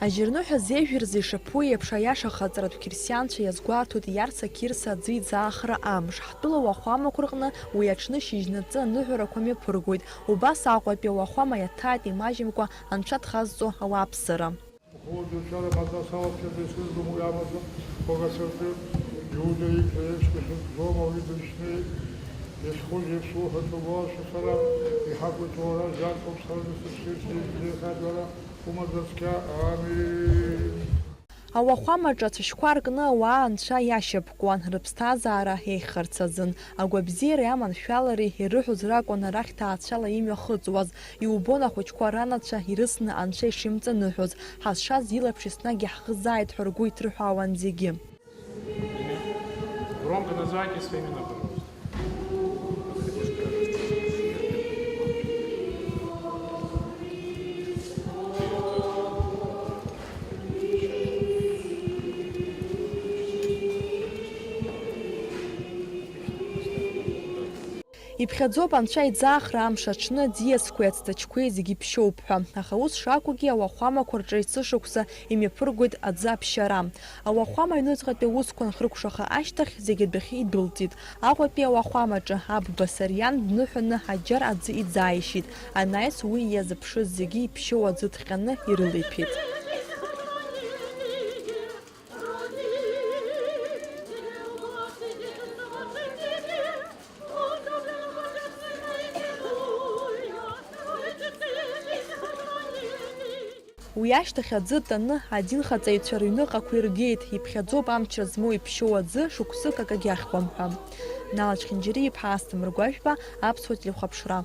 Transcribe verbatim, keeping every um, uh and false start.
Ажьырныҳәа зежәа рзы ишаԥу еиԥш, аиаша хаҵаратә қьырсианцәа иазгәарҭоит Иарса Қьырса аӡы иӡаахра амш. Ҳтәыла уахәамақәа рҟны уи аҽны шьыжьнаҵы аныҳәарақәа мҩаԥыргоит. Убас Аҟәатәи ауахәама иаҭааит имаҷымкәа анцәа дхазҵо ауааԥсыра. Ухылҵ, уцәа рымаӡа салаԥхьаӡа исырӡом уи амаӡа, уагасыртыр, Иудеи Иԥреишьгьы хьыӡӡом, ауаҩы дышьны, иазхәыцуа иԥсуа ҳәа ҿагылашьа сара, иҳақәиҭу уара, зиархәап сара, дысыԥсыршьҭ, ибзиахааит уара, умаӡа цқьа, амин. Ауахәамаҿы ацәашьқәа ркны ауаа анцәа иашьапкуан, рыԥсҭазаара еиӷьхарц азын. Агәабзиареи аманшәалареи ирыҳәоз ракәын арахь ҭаацәала имҩахыҵуаз. Иубон ахәыҷқәа ранацәа ирысны анцәа ишимҵаныҳәоз. Ҳазшаз илаԥш еснагь иаҳхызааит ҳәа ргәы иҭырҳәаауан зегьы. Громко называйте свои имена, пожалуйста. Иԥхьаӡоуп анцәа иӡаахра амш аҽны, аӡиасқәеи ацҭаҷқәеи зегьы ԥшьоуп ҳәа. Аха ус шакәугьы, ауахәамақәа рҿы есышықәса имҩаԥыргоит аӡы аԥшьара. Ауахәама аҩныҵҟатәи аусқәа анхрыкәшаха ашьҭахь, зегьы адәахьы идәылҵит. Аҟәатәи ауахәамаҿы аб Басариан дныҳәаны аџьар аӡы иӡааишьеит. Анаҩс уи иазыԥшыз зегьы иԥшьоу аӡы ҭҟьаны ирылеиҭәеит. Уи ашьҭахь аӡы таны адинхаҵаҩцәа рыҩныҟақәа иргеит, иԥхьаӡоуп амчра змоу иԥшьоу аӡы шықәсык акагьы ахьуам ҳәа. Нал Чхинџьариа-иԥҳа, Асҭамыр Гәажәба, Аԥсуа телехәаԥшра.